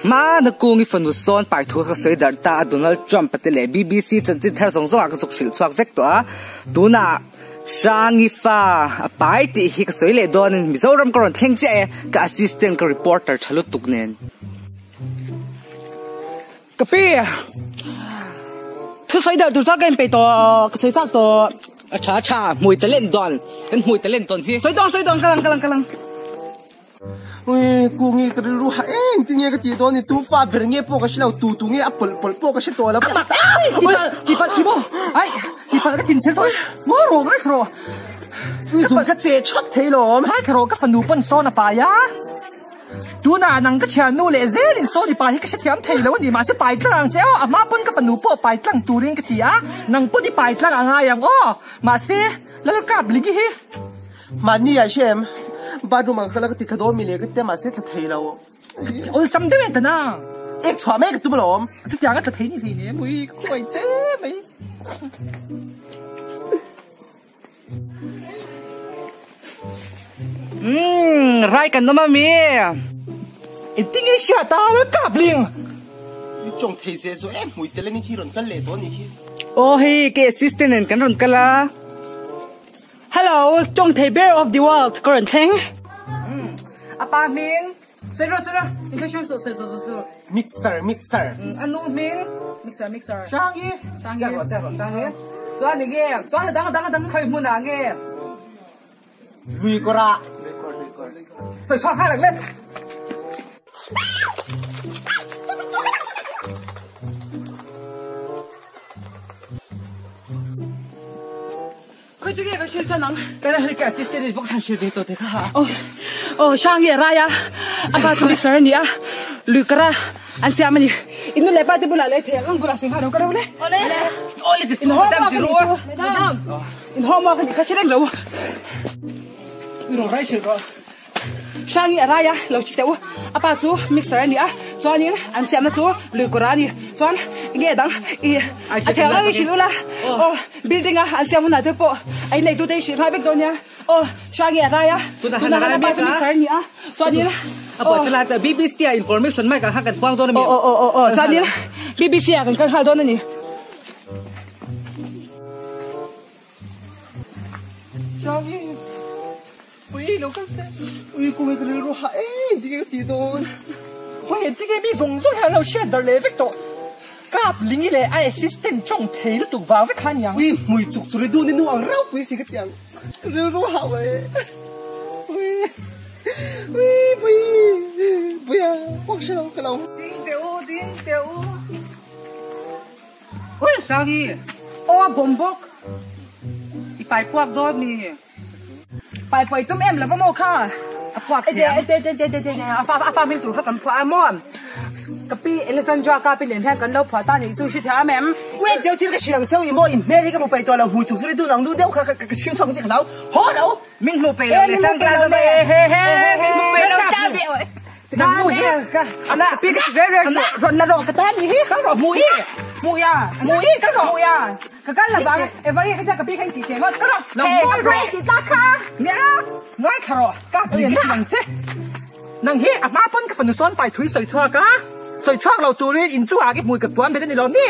Hmana kung i fanu sawn pai thu kha ka sawi darh ta a, Donald Trump a te leh BBC chanchin thar zawng zawngah ka zuk hrilh chhuak vek tawh a, tunah Hrangi fa a pai tih hi ka sawi leh dawnin Mizoram ka rawn thleng chiah e, ka assistant ka reporter tha lutuk nen. Ka pi, thu sawi darh tur chuan ka inpeih tawh, ka sawi chak tawh. A tha a tha, hmui talent dawn, kan hmui talent dawn hi. Sawi dawn, sawi dawn, ka lang, ka lang, ka lang. Ui, Kungi ka rilru ha eng ti nge ka tih dawn ni, tu fa ber nge pawh ka hre lo, tu tu nge a pawlh pawlh pawh ka hre tawh lo. Ka mak ai, ti palh, ti palh, ti maw? Ai, ti palh ka thin thil tawh, maw rawh, ngaithla rawh. Ui, zun ka che chhat thei lawm. Ngaithla rawh, ka fanu pawn sawn a pai a. Tunah nang ka thiannu leh zelin sawn i pai hi ka hrethiam thei lo a ni, mahse pai tlang ang che aw, a hma pawn ka fanu pawh pai tlang turin ka ti a, nang pawn i pai tlang a ngai ang aw, mahse Lalkap Lingi hi. Mahni ah hrem bathroom ah ka kal a ka ti thla dawn mi le ka ti a mahse thla thei lo. Awlsam deuh em ta na. Ek chhuah mai ka tum alawm. Chutiang a tla thei ni hlei nem ui ka khuai che mai. Umm rai kan awm ami. Engtin nge hriat a la kap ling. I tawng thei zeh zawh em hmui tel a ni hi rawn kal leh dawn ni hi. Aw hei ke assistant nen kan rawn kal a. Hello tawng thei ber of the world ka rawn thleng. Umm a pa hming sawi rawh sawi rawh introduction sawi sawi sawi sawi. Mixer mixer. Umm a nu hming mixer mixer. Hrangi hrangi. Ziak rawh ziak rawh hrangi. Chuan enge chuan a dang a dang a dang. Khawi hmunah nge. Lui kawr ah. Lui kawr lui kawr. Sawi chhuak nghal ang le. Khawi chu nge ka hrilh chuan ang? Ka hei ka assistant in bawk han hrilh ve tawh te kha ha. Aw aw Hrangi a rai a, a pa chu mixer a ni a, lui kara an siam a ni. In nu leh pa te bulah leh thei ang ang bulah sawi nghal lo ka ro le. Awle. Awle ti In homework a nih chu. Madam. In homework a nih kha hre reng lo. I rawn rai hrilh rawh. Hrangi a rai a, lo chi teh u. A pa chu mixer a ni a, chuanin an siamna chu lui kawr a ni. Chuan nge dang i a thei ang ang i hrilh ula, aw building a an siam hunah te pawh a inlei tute i hrilh nghal vek dawn nia. Aw Hrangi a rai a, tunah han a pa chu mixer a ni a, chuanin aw. BBC a information mic ah khan kan puang dawn a mi? Aw aw aw aw chuanin BBC ah kan kal nghal dawn a ni. Hrangi. Ui lo kal se. Ui kung ka rilru ha em ti ka ti dawn. Ui ti ke mi zawng zawng hian lo hriat dar leh vek tawh. Kap lingi leh a assistant tawng thei lutuk vang vek kha aniang. Ui hmui chuk chu ri dun i nu ang rau pui si ka ti ang. Rilru ha weh. Ui ui pui pui a pawk hre lo ka lo. Ding teh u ding teh u. Ui Sangi. Aw a bawm bawk. I pai puak dawn mi. Pai pawi tum em lova maw kha? A phuak thiam. Te te te te te a fa hming tur kha kan phuah a maw? Ka pi Alessandra ka pi nen hian kan lo phuah ta nih chu i hrethiam em? Wait deuh thil ka hrilh ang cheu i maw? I hmel hi ka hmu peih tawh lo, hmui chung chu ri dun ang nu deuh kha ka hrim chhuak ang che ka hlau. Haw lo! Min hmu peih lo Alessandra chu he he min hmu peih lo ta be oi. Nang nu hi ana pi ka ti reng reng rawn la rawh ka tan ni hi. Kal rawh hmu i hmu ya hmu i kal rawh hmu ya. Ka kal lo vang e vai ka tia ka pi kha in tih teh ngawt ka rawh. Lo ngawi rawh. Ti ta kha. Nia ngai thla rawh ka pi ka hrilh ang che. Nang hi a hma pawn ka fanu sawn pai thui sawi chhuak a, sawi chhuak lo turin in chungah ki hmui ka tuam bet a ni lawm ni?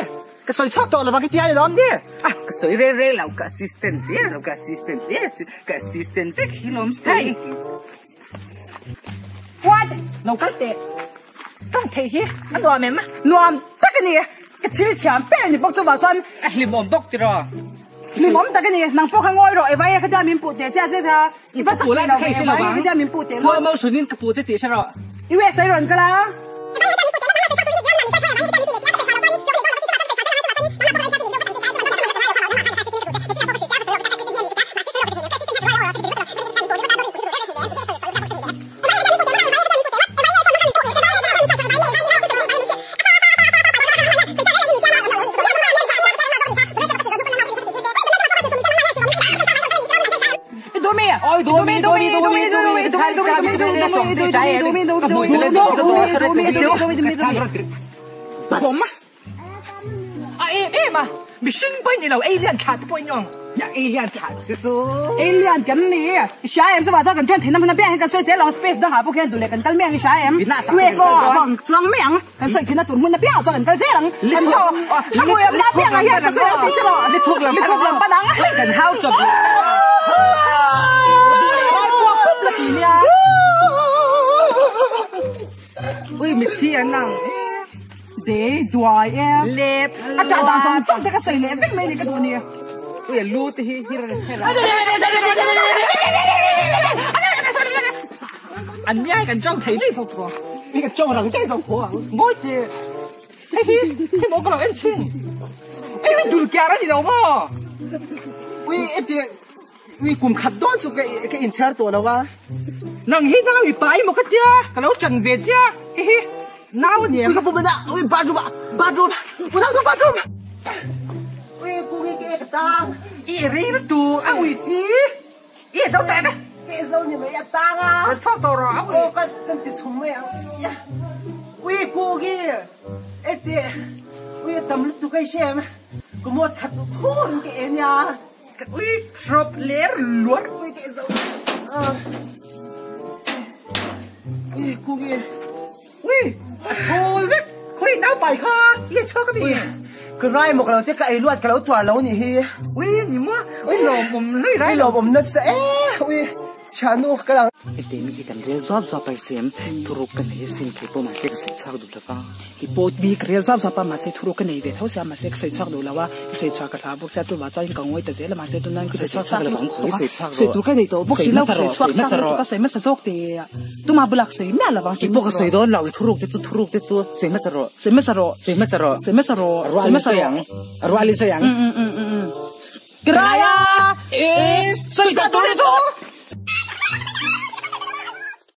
Ka sawi chhuak tawh lovang hi tia a ni lawm ni? Ah ka sawi reng reng lo ka assistant hlir lo ka assistant hlir ka assistant vek hi lawm sawi. What? Lo kal teh. Tawng theih hi a nuam em? Nuam tak a ni. Ka thil thiam ber ni bawk chuvang chuan. A hlimawm bawk tiraw? Hlimawm tak a ni. Nang pawh kha ngawi rawh Eva e khatia min puh teh chiah che kha. I va sak thei lo ve Eva e khatia min puh teh ngawt. Slow motion in ka puh che tih hre rawh. I weh sawi rawn kal a. A em em a, mihring pawhin ni lo, alien thla te pawhin ni ang. Alien tha te chu. Alien kan ni. I hria em chuvah chuan kan ṭhen theihna hmun apiang hi kan sawi zel ang space dangah pawh khian duh leh kan kal mai ang i hria em? UFO ah pawh an chuang mai ang. Kan sawi theihna tur hmun apiangah chuan kan kal zel ang. Kan chaw ka hmuh em na apiangah hian ka sawi ang tih hre rawh. Lithuk lam Lithuk lam pan ang. Kan hau chawp. Rai puak pup la ti nia. Ui mitthi an ang. De duai e. Lep. A ṭah dan zawng zawng te ka sawi leh vek mai ni ka duh ni. Ui a lu te hi hi ra ra. An miai kan chong thei dei fo pro. Mi ka chong rang dei zo pho ang. Ngoi te. Hei hi hei mo ka lo en chin. Ei mi dul kyar ani lo mo. Ui e te ui kum khat dawn chu ka ka in chhiar tawh lo a. Nang hi nau i pai mo ka tia ka lo chan ve tia. Hei hi nau ani em. Ui ka pum na ui bathroom bathroom ui nau bathroom. Ui ku ngi ke ka tang. I rei tu a ui si. I zo ta na. Ke zo ni mai a tang a. Kan chhuak tawh rawh a ui. Aw kan kan ti chhum mai ang. Ui ku ngi e te ui a tam lutuk ai hre em. Ka mawt khat phur in ka en ya. Ka ui throp ler luar. Ui ke zo. Ui ku ngi. Ui thul vek. Khui nau pai kha i chhuak a mi. Ka rai maw ka lo te ka ei luat ka lo tuar lo nih hi. Ui ni maw ui lawm awm hlui rai. Ui lawm awm nasa e ui thiannu ka lang. Heti mi hi kan rel zuap zuap ai sem thuruk ka nei asin kei pawh mahse ka sawi chhuak duh lo va. I pawh mi ka rel zuap zuap a mahse thuruk ka nei ve tho sia mahse ka sawi chhuak duh lo a ka sawi chhuah ka hlau bawk sia chuvah chuan ka ngawi ta zel a mahse tunlai ka sawi chhuak sak lutuk a sawi tur ka nei tawh bawk si lo ka sawi chhuak sak lutuk a sawi hmasa zawk te tuma bulah ka sawi miah lo vang I pawh ka sawi dawn lo i thuruk te chu thuruk te chu sawi hmasa rawh sawi hmasa rawh sawi hmasa rawh sawi hmasa rawh ruah li sawi ang ruah li sawi ang Kraya is sawi chhuak tur ni chu.